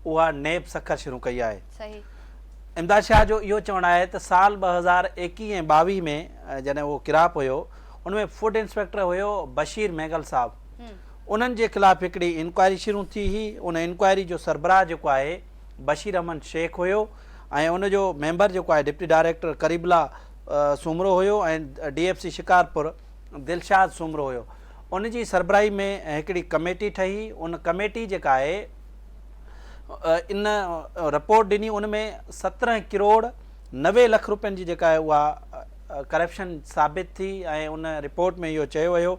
اها نيب سکر شروع ڪئي آهي. امداد شاهه جو اهو چوڻ آهي ته سال 2021 ۽ 22 ۾ جڏهن اهو ڪراپ هيو ان ۾ فوڊ انسپيڪٽر هيو بشير مينگل صاحب انهن جي خلاف هڪڙي انڪوائري شروع ٿي هئي ان انڪوائري جو سربراهه جيڪو آهي بشير احمد شيخ هيو ۽ ان جو ميمبر جيڪو آهي ڊپٽي ڊائريڪٽر قريب الله سومرو هيو ۽ D F C Shikarpur Dilshad Soomro هيو ان جي سربراهي ۾ هڪڙي ڪميٽي ٺهي ان ڪميٽي جيڪا آهي ان رپورٽ ڏني ان ۾ 17 ڪروڙ 90 لک روپين جي جيڪا آهي اها ڪرپشن ثابت ٿي ۽ ان رپورٽ ۾ اهو چيو ويو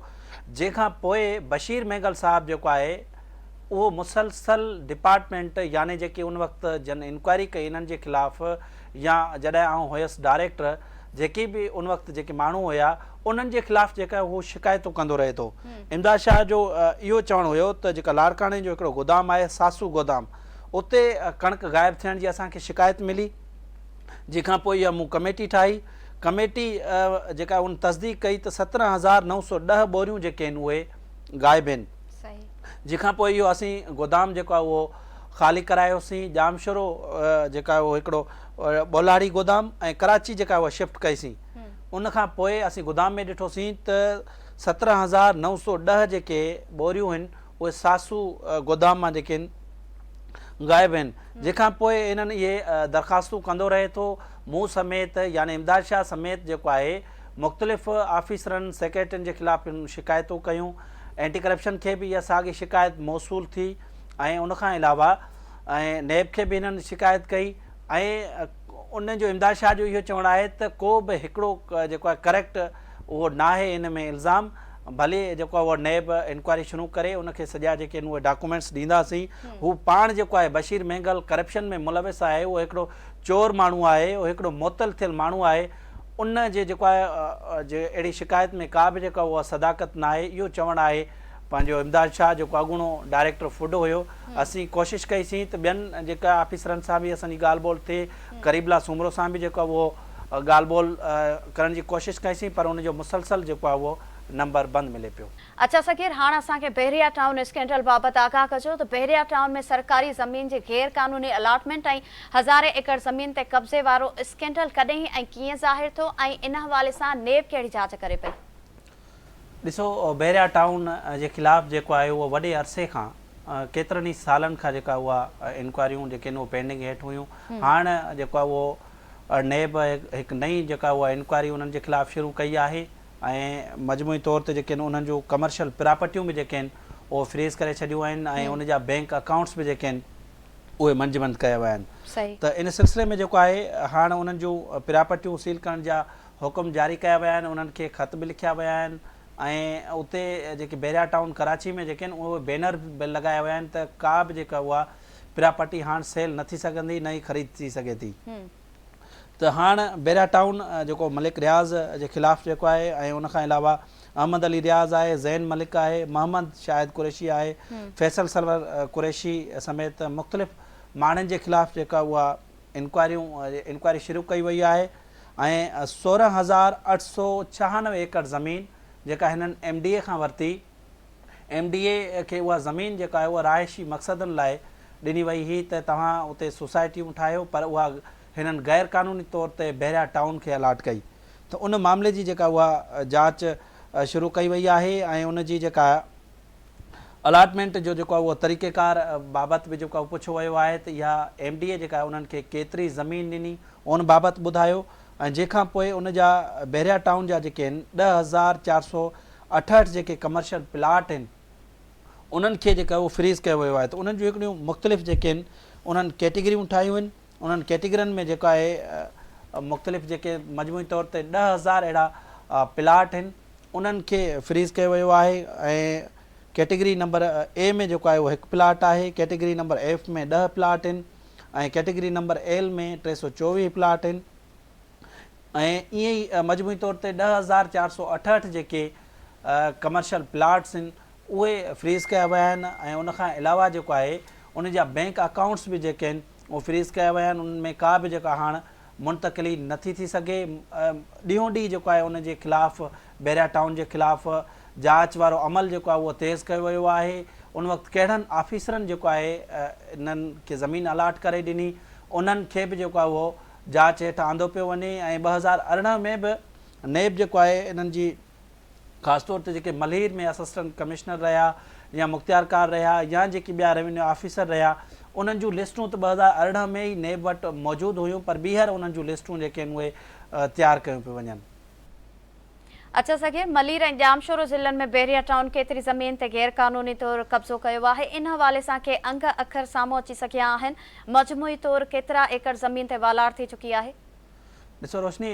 جنهن کان پوء بشير مينگل صاحب جيڪو آهي اهو مسلسل ڊپارٽمينٽ يعني جيڪي ان وقت جن انڪوائري ڪئي انهن جي خلاف يا جڏهن آئون هيس ڊائريڪٽر جيڪي به ان وقت جيڪي ماڻهو هيا انهن جي خلاف جيڪا هو شڪايتون ڪندو رهي ٿو. امداد شاهه جو اهو چوڻ هيو ته جيڪا لاڙڪاڻي جو هڪڙو گودام آهي ساسو گودام اتي ڪڻڪ غائب ٿيڻ جي اسان کي شڪايت ملي جنهن کان پوء اها مون ڪميٽي ٺاهي ڪميٽي جيڪا ان تصديق ڪئي ته 17910 ٻوريون جيڪي آهن اهي غائب آهن. جنهن کان پوء اهو اسين گودام جيڪو آهي اهو خالي ڪرايوسين، ڄامشورو جيڪا آهي اهو هڪڙو ٻولهاڙي گودام ۽ ڪراچي جيڪا آهي اها شفٽ ڪئيسين. ان کان پوء اسين گودام ۾ ڏٺوسين ته 17910 جيڪي ٻوريون آهن اهي ساسو گودام مان جيڪي آهن غائب آهن. جنهن کان پوء انهن اهي درخواستون ڪندو رهي ٿو مون سميت يعني امداد شاهه سميت جيڪو آهي مختلف آفيسرن سيڪريٽرين جي خلاف هن شڪايتون ڪيون اينٽي ڪرپشن کي به اها ساڳي شڪايت موصول ٿي ۽ ان کان علاوه ۽ نيب کي به هنن شڪايت ڪئي ۽ ان جو امداد شاهه جو اهو چوڻ آهي ته ڪو به هڪڙو جيڪو آهي ڪريڪٽ اهو ناهي ان ۾ الزام ڀلي جيڪو آهي اهو نيب انڪوائري شروع ڪري ان کي سڄا جيڪي آهن اهي ڊاڪومينٽس ڏينداسين هو پاڻ جيڪو آهي بشير مينگل ڪرپشن ۾ ملوث آهي اهو هڪڙو چور ماڻهو آهي اهو هڪڙو معطل ٿيل ماڻهو آهي ان جي جيڪو آهي جي اهڙي شڪايت ۾ ڪا به جيڪا اها صداقت ناهي اهو چوڻ آهي پنهنجو امداد شاهه جيڪو اڳوڻو ڊائريڪٽر فوڊ هيو اسين ڪوشش ڪئي سين ته ٻين جيڪا آفيسرن سان به اسان جي ڳالهه ٻولهه ٿئي قريب الله سومرو سان به جيڪو اهو ڳالهه ٻولهه ڪرڻ جي ڪوشش ڪئي سين پر ان جو مسلسل جيڪو آهي اهو نمبر بند ملي پيو. اچا صغير هاڻ اسان کي بحريا ٽائون اسڪينڊل بابت آگاهه ڪجو ته بحريا ٽائون ۾ سرڪاري زمين جي غير قانوني الاٽمينٽ ۽ هزارين ايڪڙ زمين تي قبضي وارو اسڪينڊل ڪڏهن ۽ ڪيئن ظاهر ٿيو ۽ ان حوالي سان نيب ڪهڙي جاچ ڪري پئي؟ ڏسو بحريا ٽائون جي خلاف جيڪو آهي اهو وڏي عرصي کان ڪيترن ئي سالن کان جيڪا اها انڪوائريون جيڪي آهن اهي پينڊنگ هيٺ هيون هاڻ جيڪو آهي اهو نيب هڪ نئين جيڪا اها انڪوائري انهن جي خلاف شروع ڪئي آهي ۽ مجموعي طور تي جيڪي آهن انهن جون ڪمرشل پراپرٽيون به جيڪي آهن اهي فريز ڪري ڇڏيون آهن ۽ ان جا بينڪ اڪائونٽس به جيڪي آهن اهي منجمند ڪيا ويا آهن ته ان سلسلي ۾ جيڪو آهي هاڻ انهن جون پراپرٽيون سيل ڪرڻ جا حڪم جاري ڪيا ويا آهن انهن کي خط به لکيا ويا آهن ۽ اتي جيڪي بحريا ٽائون ڪراچي ۾ جيڪي آهن اهي بينر به لڳايا ويا آهن ته ڪا به جيڪا اها پراپرٽي هاڻ سيل نه ٿي سگهندي نه ئي خريد ٿي سگهي ٿي. ته هاڻ بيرا ٽائون جيڪو ملڪ رياض جي خلاف جيڪو آهي ۽ ان کان علاوه احمد علي رياض آهي، زين ملڪ آهي، محمد شاهد قريشي آهي، فيصل سرور قريشي سميت مختلف ماڻهن جي خلاف جيڪا اها انڪوائريون انڪوائري شروع ڪئي وئي آهي ۽ 16896 ايڪڙ زمين جيڪا هنن ايم ڊي اي کان ورتي ايم ڊي اي کي اها زمين جيڪا آهي اها رهائشي مقصدن لاء ڏني وئي هئي ته توهان اتي سوسائٽيون ٺاهيو پر اها هنن غير قانوني طور تي بحريا ٽائون کي الاٽ ڪئي ته ان معاملي جي جيڪا اها جاچ شروع ڪئي وئي آهي ۽ ان جي جيڪا الاٽمينٽ جو جيڪو اهو طريقيڪار بابت به جيڪو پڇيو ويو آهي ته اها ايم ڊي اي جيڪا انهن کي ڪيتري زمين ڏني ان بابت ٻڌايو ۽ جنهن کان پوء ان جا بحريا ٽائون جا جيڪي آهن 10468 جيڪي ڪمرشل پلاٽ آهن انهن کي جيڪا اهو فريز ڪيو ويو آهي ته انهن جون هڪڙيون مختلف جيڪي آهن انهن ڪيٽيگريون ٺاهيون آهن انهن ڪيٽيگرين ۾ جيڪو آهي مختلف جيڪي مجموعي طور تي 10000 اهڙا پلاٽ آهن انهن کي فريز ڪيو ويو آهي ۽ ڪيٽيگري نمبر اي ۾ جيڪو آهي اهو هڪ پلاٽ آهي ڪيٽيگري نمبر ايف ۾ 10 پلاٽ آهن ۽ ڪيٽيگري نمبر ايل ۾ 324 پلاٽ آهن ۽ ائين ئي مجموعي طور تي 10468 جيڪي ڪمرشل پلاٽس آهن اهي فريز ڪيا ويا آهن ۽ ان کان علاوه جيڪو آهي ان جا بينڪ اڪائونٽس به جيڪي آهن اهي فريز ڪيا ويا آهن انهن ۾ ڪا به جيڪا هاڻ منتقلي نٿي ٿي سگهي ڏينهون ڏينهن جيڪو آهي ان جي خلاف بحريا ٽائون جي خلاف جاچ وارو عمل جيڪو آهي اهو تيز ڪيو ويو آهي ان وقت ڪهڙن آفيسرن جيڪو آهي انهن کي زمين الاٽ ڪري ڏني انهن کي به جيڪو آهي اهو جاچ هيٺ آندو پيو وڃي ۽ 2018 ۾ به نيب جيڪو آهي انهن جي خاص طور تي جيڪي ملير ۾ اسسٽنٽ ڪمشنر رهيا يا مختيارڪار رهيا يا جيڪي ٻيا روينيو آفيسر رهيا انهن جون لسٽون ته 2018 ۾ ئي نيب وٽ موجود هيون پر ٻيهر انهن جون لسٽون جيڪي آهن اهي تيار ڪيون پيون وڃن. اچا سگهي، ملير ۽ ڄامشورو ضلعن ۾ بحريا ٽائون ڪيتري زمين تي غير قانوني طور قبضو ڪيو آهي، ان حوالي سان ڪي انگ اکر سامهون اچي سگهيا آهن، مجموعي طور ڪيترا ايڪڙ زمين تي والار ٿي چڪي آهي؟ ڏسو روشني،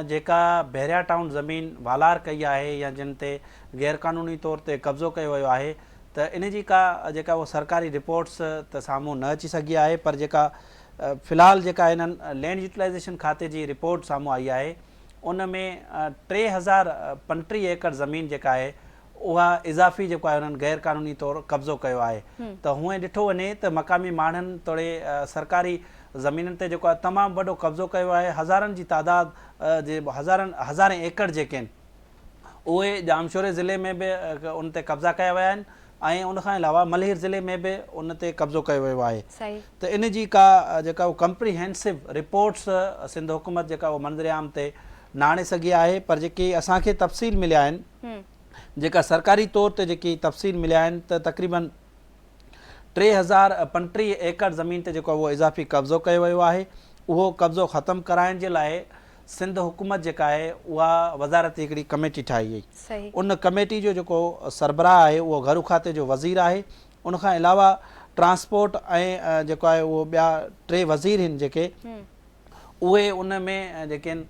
جيڪا بحريا ٽائون زمين والار ڪئي آهي يا جن تي غيرقانوني طور تي قبضو ڪيو ويو آهي ته ان جي ڪا جيڪا اهو سرڪاري رپورٽس ته سامهون نه اچي سگهي آهي پر جيڪا في الحال جيڪا هنن لينڊ يوٽيلائيزيشن کاتي جي رپورٽ سامهون آئي آهي ان ۾ 3035 ايڪڙ زمين جيڪا آهي اها اضافي جيڪو آهي انهن غير قانوني طور قبضو ڪيو آهي ته هونئن ڏٺو وڃي ته مقامي ماڻهن توڙي سرڪاري زمينن تي جيڪو آهي تمام وڏو قبضو ڪيو آهي هزارن جي تعداد جي هزارن هزارين ايڪڙ جيڪي آهن اهي ڄامشوري ضلعي ۾ به ان تي قبضا ڪيا ويا آهن ۽ ان کان علاوه ملير ضلعي ۾ به ان تي قبضو ڪيو ويو آهي ته ان جي ڪا جيڪا ڪمپريهينسو رپورٽس سنڌ حڪومت جيڪا اهو منظر عام تي نه آڻي سگهي آهي پر جيڪي اسان کي تفصيل مليا آهن جيڪا سرڪاري طور تي جيڪي تفصيل مليا آهن ته تقريبن 3035 ايڪڙ زمين تي جيڪو اهو اضافي قبضو ڪيو ويو آهي اهو قبضو ختم ڪرائڻ جي لاء سنڌ حڪومت جيڪا آهي اها وزارتي هڪڙي ڪميٽي ٺاهي وئي ان ڪميٽي جو جيڪو سربراهه آهي اهو گهرو کاتي جو وزير آهي ان کان علاوه ٽرانسپورٽ ۽ جيڪو آهي اهو ٻيا ٽي وزير آهن جيڪي اهي ان ۾ جيڪي آهن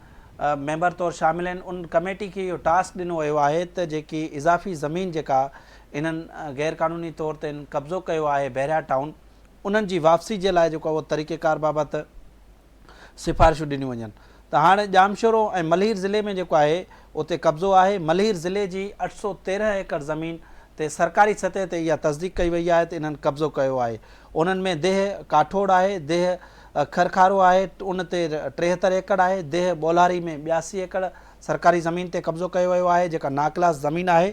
ميمبر طور شامل آهن ان ڪميٽي کي اهو ٽاسڪ ڏنو ويو آهي ته جيڪي اضافي زمين جيڪا انهن غير قانوني طور تي قبضو ڪيو آهي بحريا ٽائون انهن جي واپسي جي لاء جيڪو اهو طريقيڪار بابت سفارشون ڏنيون وڃن ته هاڻ ڄامشورو ۽ ملير ضلعي ۾ جيڪو آهي اتي قبضو آهي ملير ضلعي جي 813 ايڪڙ زمين تي سرڪاري سطح تي اها تصديق ڪئي وئي آهي ته انهن قبضو ڪيو آهي انهن ۾ ديهه ڪاٺوڙ آهي ديهه کرکارو آهي، ان تي 73 ايڪڙ آهي، ديهه ٻولهاري ۾ 82 ايڪڙ سرڪاري زمين تي قبضو ڪيو ويو آهي، جيڪا ناڪلاس زمين آهي،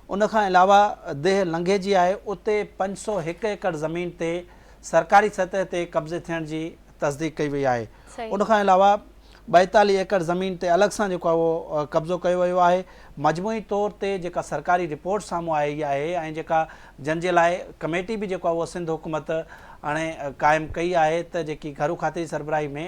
ان کان علاوه ديهه لنگهيجي آهي، اتي 501 ايڪڙ زمين تي سرڪاري سطح تي قبضي ٿيڻ جي تصديق ڪئي وئي آهي، ان کان علاوه 42 ايڪڙ زمين تي الڳ سان جيڪو آهي اهو قبضو ڪيو ويو آهي، مجموعي طور تي جيڪا سرڪاري رپورٽ سامهون آئي آهي ۽ جيڪا جن جي لاء ڪميٽي به جيڪو آهي اهو سنڌ حڪومت هاڻي قائم ڪئي آهي ته جيڪي گهرو کاتي جي سربراهي ۾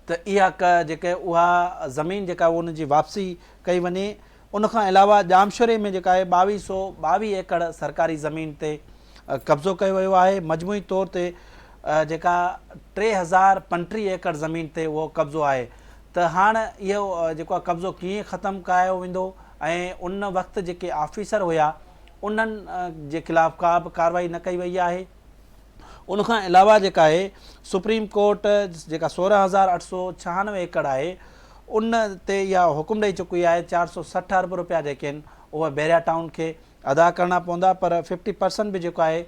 ته اها ڪ جيڪي اها زمين جيڪا ان جي واپسي ڪئي وڃي ان کان علاوه ڄامشوري ۾ جيڪا آهي 2222 ايڪڙ سرڪاري زمين تي قبضو ڪيو ويو آهي مجموعي طور تي جيڪا 3035 ايڪڙ زمين تي اهو قبضو آهي ته هاڻ اهو جيڪو آهي قبضو ڪيئن ختم ڪرايو ويندو ۽ ان وقت جيڪي آفيسر هيا انهن جي خلاف ڪا به ڪارروائي نه ڪئي وئي آهي ان کان علاوه جيڪا آهي سپريم ڪورٽ جيڪا 16896 ايڪڙ آهي ان تي اها حڪم ڏئي چڪي آهي 460 ارب روپيا جيڪي آهن اهي بحريا ٽائون کي ادا ڪرڻا پوندا پر ففٽي پرسنٽ به جيڪو آهي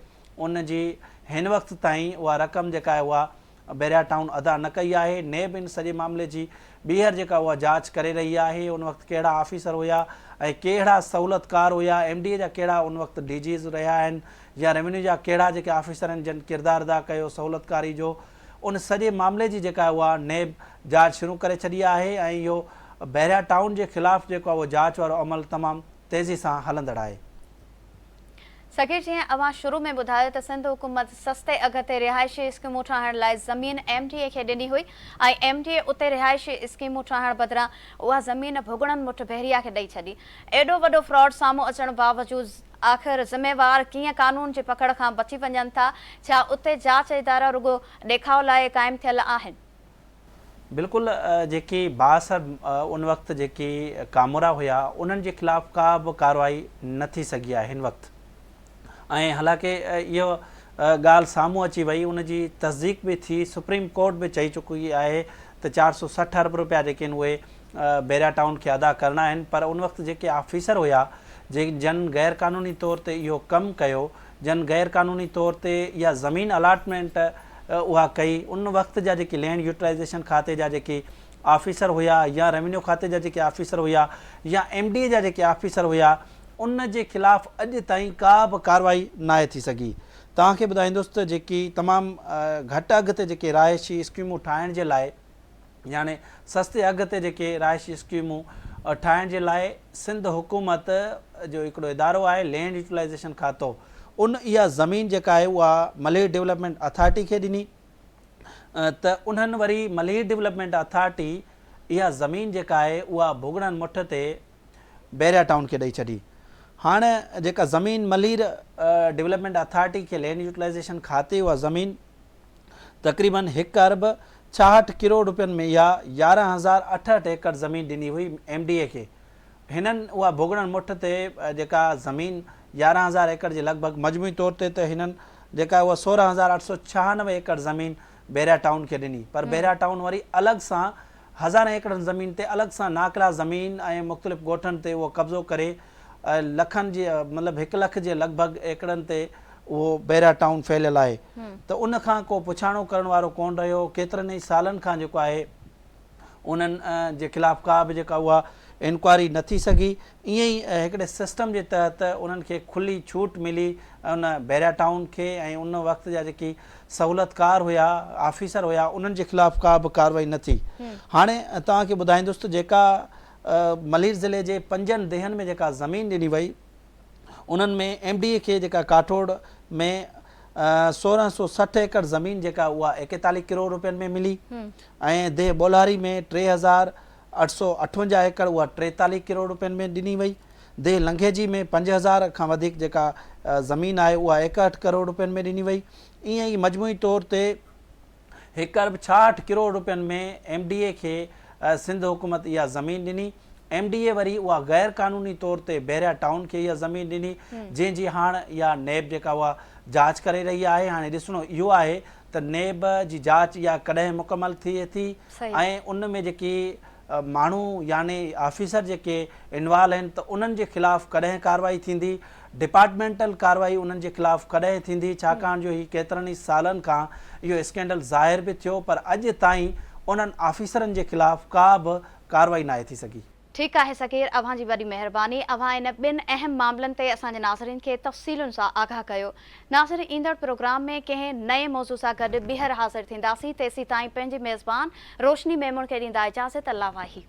ان جي هن وقت تائين اها رقم جيڪا آهي اها بحريا ٽائون ادا نه ڪئي آهي، نيب ان سڄي معاملي جي ٻيهر جيڪا اها جاچ ڪري رهي آهي، ان وقت ڪهڙا آفيسر هيا ۽ ڪهڙا سهولتڪار هيا، ايم ڊي اي جا ڪهڙا ان وقت ڊي جيز رهيا آهن يا ريونيو جا ڪهڙا جيڪي آفيسر آهن جن ڪردار ادا ڪيو سهولتڪاري جو، ان سڄي معاملي جي جيڪا اها نيب جاچ شروع ڪري ڇڏي آهي ۽ اهو بحريا ٽائون جي خلاف جيڪو اهو جاچ وارو عمل تمام تيزي سان هلندڙ آهي. سگهي جيئن اوهان شروع ۾ ٻڌايو ته سنڌ حڪومت سستي اگهه تي رهائشي اسڪيمون ٺاهڻ لاء زمين ايم ڊي اي کي ڏني هئي ۽ ايم ڊي اي اتي رهائشي اسڪيمون ٺاهڻ بدران اها زمين ڀڳڙن مٺ بحريا کي ڏئي ڇڏي. ايڏو وڏو فراڊ سامهون اچڻ باوجود آخر ذميوار ڪيئن قانون جي پڪڙ کان بچي وڃن ٿا؟ ڇا اتي جاچ ادارا رڳو ڏيکاء لاء قائم ٿيل آهن؟ بلڪل جيڪي بااثر ان وقت جيڪي ڪامورا هيا انهن جي خلاف ڪا به ڪارروائي نه ٿي سگهي آهي هن وقت ۽ حالانڪه اهو ڳالهه سامهون اچي وئي ان جي تصديق به ٿي سپريم ڪورٽ به چئي چڪي آهي ته 460 ارب روپيا جيڪي آهن اهي بحريا ٽائون کي ادا ڪرڻا آهن پر ان وقت جيڪي آفيسر هيا جن غير قانوني طور تي اهو ڪم ڪيو جن غير قانوني طور تي اها زمين الاٽمينٽ اها ڪئي ان وقت جا جيڪي لينڊ يوٽيلائيزيشن کاتي جا جيڪي آفيسر هيا يا روينيو کاتي جا جيڪي آفيسر هيا يا ايم ڊي اي جا جيڪي آفيسر هيا ان جي خلاف اڄ تائين ڪا به ڪارروائي ناهي ٿي سگهي. توهان کي ٻڌائيندس ته جيڪي تمام گهٽ اگهه تي جيڪي رهائشي اسڪيمون ٺاهڻ جي لاء يعني سستي اگهه تي جيڪي رهائشي اسڪيمون ٺاهڻ جي لاء سنڌ حڪومت جو هڪڙو ادارو آهي لينڊ يوٽيلائيزيشن کاتو ان اها زمين جيڪا آهي اها ملير ڊولپمينٽ اٿارٽي کي ڏني ته انهن وري ملير ڊولپمينٽ اٿارٽي اها زمين جيڪا آهي اها ڀوڳڻن مٺ تي بحريا ٽائون کي ڏئي ڇڏي. هاڻ جيڪا زمين ملير ڊولپمينٽ اٿارٽي کي لينڊ يوٽيلائيزيشن کاتي اها زمين تقريبن هڪ ارب 66 ڪروڙ روپين ۾ اها 11068 ايڪڙ زمين ڏني هئي ايم ڊي اي کي. هنن اها ڀوڳڻن مٺ تي جيڪا زمين 11000 ايڪڙ جي لڳ ڀڳ مجموعي طور تي ته هنن جيڪا اها 16896 ايڪڙ زمين بحريا ٽائون کي ڏني پر بحريا ٽائون وري الڳ سان هزارين ايڪڙن زمين تي الڳ سان ناڪلا زمين ۽ مختلف ڳوٺن تي اهو قبضو ڪري لکن جي مطلب هڪ لک جي لڳ ڀڳ ايڪڙن تي اهو بحريا ٽائون ڦهليل آهي ته ان کان ڪو پڇاڻو ڪرڻ وارو ڪونه رهيو ڪيترن ئي سالن کان جيڪو آهي انهن جي خلاف ڪا به جيڪا اها انڪوائري نه ٿي سگهي ائين ئي هڪڙي سسٽم جي تحت انهن کي کلي ڇوٽ ملي ان بحريا ٽائون کي ۽ ان وقت جا جيڪي سهولتڪار هيا آفيسر هيا انهن جي خلاف ڪا به ڪارروائي نه ٿي هاڻي توهان کي ٻڌائيندس ته جيڪا ملير ضلعي جي پنجن ديهن ۾ جيڪا زمين ڏني وئي انهن ۾ ايم ڊي اي کي جيڪا ڪاٺوڙ ۾ 1660 ايڪڙ زمين جيڪا اها 41 ڪروڙ روپين ۾ ملي ۽ ديهه ٻولهاري ۾ 3858 ايڪڙ اها 43 ڪروڙ روپين ۾ ڏني وئي. ديهه لنگهيجي ۾ 5000 کان وڌيڪ جيڪا زمين آهي اها 61 ڪروڙ روپين ۾ ڏني وئي. ائين ئي مجموعي طور تي هڪ ارب 66 ڪروڙ روپين ۾ ايم ڊي اي کي سنڌ حڪومت اها زمين ڏني. ايم ڊي اي وري اها غير قانوني طور تي بحريا ٽائون کي اها زمين ڏني جنهن جي هاڻ اها نيب جيڪا اها جاچ ڪري رهي آهي. هاڻي ڏسڻو اهو آهي ته نيب جي جاچ اها ڪڏهن مڪمل ٿئي ٿي ۽ ان ۾ جيڪي ماڻهو يعني آفيسر جيڪي انوالو آهن ته انهن جي خلاف ڪڏهن ڪارروائي ٿيندي، ڊپارٽمينٽل ڪارروائي انهن جي خلاف ڪڏهن ٿيندي ڇاڪاڻ جو هي ڪيترن ئي سالن کان اهو اسڪينڊل ظاهر به ٿيو پر اڄ تائين انهن آفيسرن جي خلاف ڪا به ڪارروائي ناهي ٿي سگهي. ٺيڪ آهي صغير اوهان جي وڏي مهرباني اوهان ان ٻن اهم معاملن تي اسان جي ناظرين کي تفصيلن سان آگاهه ڪيو ناظرين ايندڙ پروگرام ۾ ڪنهن نئين موضوع سان گڏ ٻيهر حاضر ٿينداسين تيسيتائين پنهنجي ميزبان روشني ميمڻ کي ڏيندا اجازت الله واهي.